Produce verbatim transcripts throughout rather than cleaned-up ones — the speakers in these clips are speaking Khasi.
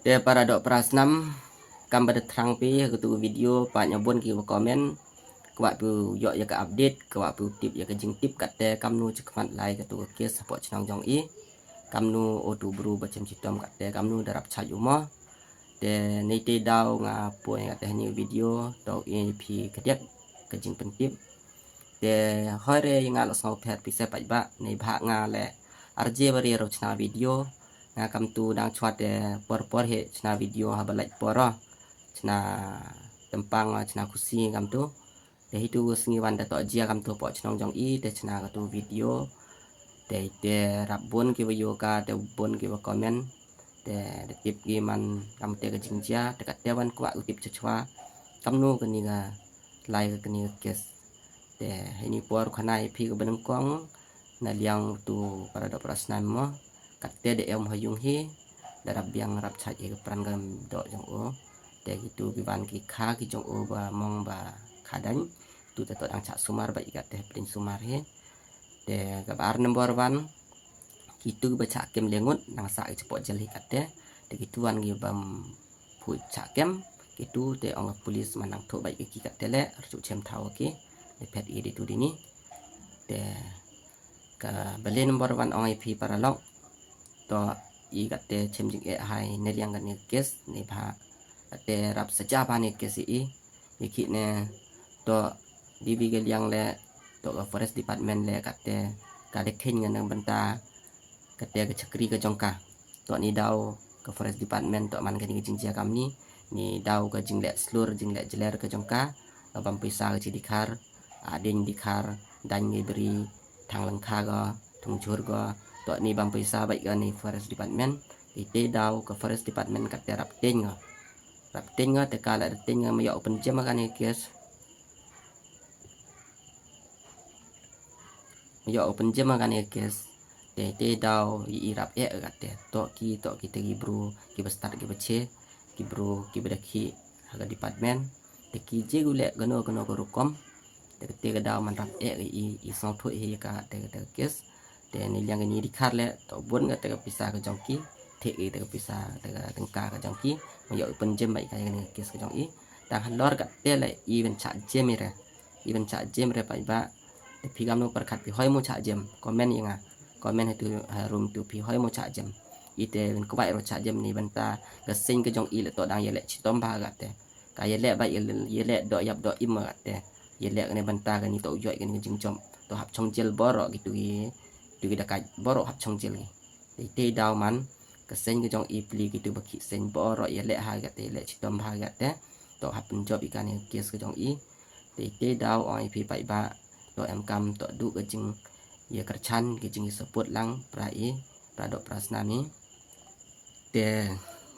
Te para doh para snam, kam ba da thrang phi ha katu ka video, pat ïa bun ki ba comment, kwah phi ïoh ïa ka update, kwah phi tip ïa ka jingtip katte kamnu chakhmat lai katu ka case hapoh chnong jong i, kamnu utu u bru ba chem chitom katte kamnu da rap chait u mo. Te nei te daw nga poi katte ha ni video, to i phi kadiak ka jingpyntip. Te hoi re nga lo sngaw phet phi se pait ba, nei bha nga le arje ba ri ro chna video, nga kam tu dang chwa te por por he chna video ha ba lait por ro. Chna tempang chna khusi kam tu. Te hitu sngi wan da to jia kam tu po chnong jong i te chna katu video. Te te rap bun ki ba ïoh ka te bun ki ba comment. Te da tip ki man kam te ka jingjia te katte wan kwah u tip chachwa. Kamnu kani ka lai ka kani ka case. Te hini por khana i phi ka ba nyngkong na liang tu para doh para snam mo. Katte da em ha yung hi da rap biang rap chait i ka pran ka doh jong u. Te kitu ki wan ki kha ki jong u ba mong ba kha dain. Tu te to dang chah sumar ba i katte pdin sumar hi. Te ka ba ar number one. Kitu ki ba chah kem lengut nang sa i chapoh jel hi katte. Te kitu wan ki bam phu chah kem. Kitu te ong ka police man nang thuh ba i ki katte le rchu chem thaw ki. Te phet i di tu di ni. Te ka bale number one ong i phi para lok. To i katte chem jing eh hai ne liang kani case ni bha. Katte rap saja bha ni case i. Ni ki ne to di bi ka liang le to ka forest department le katte ka de khen ngan nang bynta katte ka chakri ka jong ka. To ni daw ka forest department to man kani ka jingjia kamni ni daw ka jingleh slur jingleh jler ka jong ka. Ka bam pisa ka chi dikhar, a ding dikhar, dain ngi bri, thang langkha ga, thung jhur ga, to ni bam pisa bai ka ni forest department. Ite daw ka forest department katte rap teng ga. Rap teng ga te ka la teng ga ma ïoh open jam kani case. Ma ïoh open jam kani case. Te te daw i rap eh katte. To ki to ki te ki bru ki ba start ki ba che ki bru ki ba da ki ha ka department. Te ki je gu leh kano kano ka rukom. Te te ka daw man rap eh i i song thuh hi ka te te case. Te ni liang ni dikhar le to bun ka te ka pisa ka jong ki. Te ki te ka pisa te ka tengka ka jong ki. Ma ïoh open jam bai ka ni case ka jong i. Tang halor katte le i ban chah jam i re. I ban chah jam re pai ba. Te phi kamnu pyrkhat phi hoi mo chah jam. Comment i nga. Comment ha tu ha room tu phi hoi mo chah jam. I te ban kwai ro chah jam ni bynta ka seng ka jong i le to dang ïaleh chitom bha katte. Ka ïaleh ba ïaleh doh ïap doh im katte. Ïaleh kane bynta kani to u joi kani ka jingjop. To hap chong jel boro ki tu ki tu ki dakai boro hap chong jel ki. Te te daw man ka seng ka jong i pli ki tu ba ki seng boro ïaleh ha katte ïaleh chitom bha katte. To hap pynjop i kani case ka jong i. Te te daw ong i phi pai ba to em kam to du ka jing ïa kyrchan ka jing ïa support lang pra i pra doh pra snam i. Te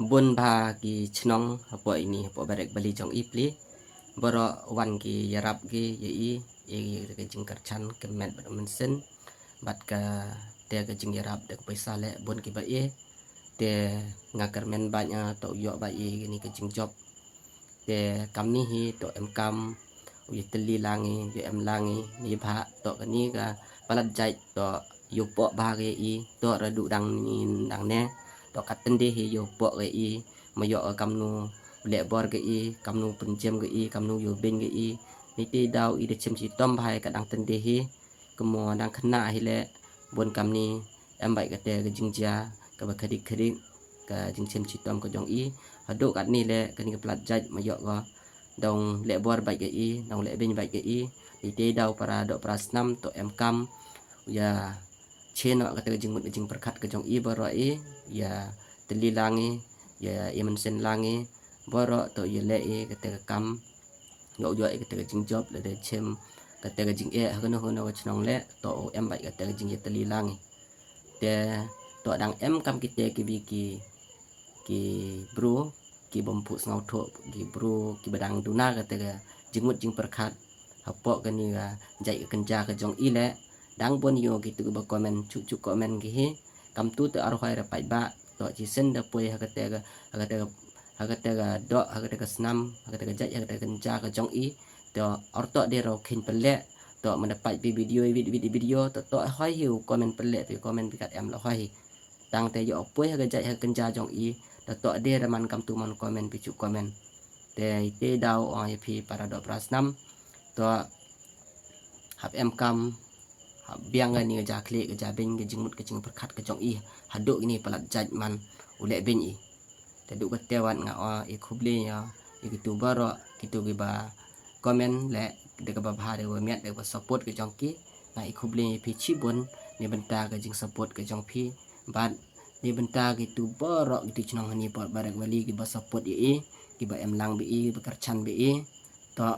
bun bha ki chnong hapoh ini hapoh Barekbali jong i pli. Boro wan ki ïarap ki ïa i ïa ka jingkyrchan ka met bad mynsen bad ka te ka jingïarap da ka pisa le bun ki ba i. Te nga kyrmen ba ïa to ïoh ba i ni ka jingjop. Te kamni hi to em kam u ïa tylli lang i ïa em lang i ni bha to kani ka palat jait to ïa poh bha ka i to radu dang ni dang ne to kat tende hi ïa poh ka i ma ïoh ka kamnu leh bor ka i kamnu pynjem ka i kamnu ïa beng ka i ni te daw i da chem chitom bha ka dang tende hi kamo dang khynnah hi le bun kamni em bai kate ka jingjia ka ba khadik khadik ka jingchem chitom ka jong i haduh katni le kani ka palat jait ma ïoh ka dong leh bor bai ka i dong leh beng bai ka i ni te daw para doh para snam to em kam ïa che noh kate ka jingmut ka jingpyrkhat ka jong i boro i ïa tylli lang i ïa i mynsen lang i boro to ïa leh i kate ka kam ïoh ïoh i kate ka jingjop lada chem kate ka jingeh ha kano kano ka chnong le to em bai kate ka jingïatylli lang i. Te to dang em kam kite ki bi ki ki bru ki bym phuh sngewthuh ki bru ki ba dang duna kate ka jingmut jingpyrkhat hapoh kani ka jait ka kynja ka jong i le dang bun ïoh kitu ki ba comment chuh chuh comment ki hi kam tu te ar hoi ra paid ba to chi sen da poi ha kate ka ha kate ka ha kate ka doh ha kate ka snam ha kate ka jait ha kate ka kynja ka jong i to orto de ro khin pele to manda paid pi video i video to to hoi hi u comment pele pi comment pi kat em lo hoi hi. Tang te ïoh poi ha ka jait ha ka kynja jong i Te toh de da man kam tu man comment phi shu comment. Te ite daw ong ïa phi para doh para snam. Toh hap em kam, hap biang kane ka jakhlieh ka jabeiñ ka jingmut ka jingpyrkhat ka jong i haduh kine palat jait man u leh beiñ i. Te duh kata wat nga ong i khublei ïa i kitu baroh kitu kiba comment leh da kaba bha da kaba miat da kaba support ka jong ki. Nga i khublei ïa phi shibun na bynta ka jingsupport ka jong phi bad na bynta kitu baroh kitu chnong hani por barak wali kiba support ïa i, kiba em lang ba i, ba kyrchan ba i. Toh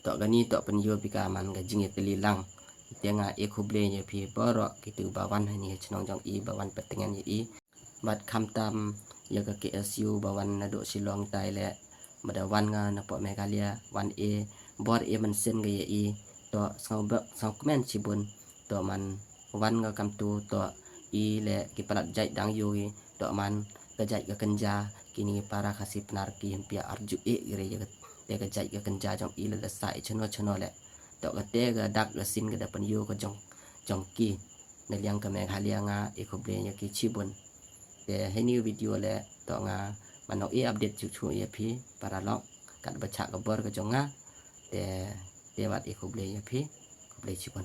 toh kani toh pynïoh phi ka man ka jingïakylli lang. Te nga i khublei ïa phi baroh kitu ba wan hani ha chnong jong i ba wan pyntngen ïa i. Bad khamtam ïa ka K S U ba wan naduh Shillong tai leh ba da wan nga na poh Meghalaya wan e bor e mynsiem ka ïa i. Toh sngewbha sngewkmen shibun. Toh man wan nga kam tu toh i leh ki palat jait dang ïoh i toh man ka jait ka kynja kini para Khasi Pnar ki hynpia arju e ki re ïa ka te ka jait ka kynja jong i leh da sa i chano chano leh. Toh kata ka dak ka sin ka da pynïoh ka jong jong ki. Na liang ka Meghalaya nga i khublei ïa ki shibun. Te hini video leh toh nga man ong i update chuh chuh ïa phi para lok kat ba chah ka bor ka jong nga. Te te wat i khublei ïa phi, khublei shibun.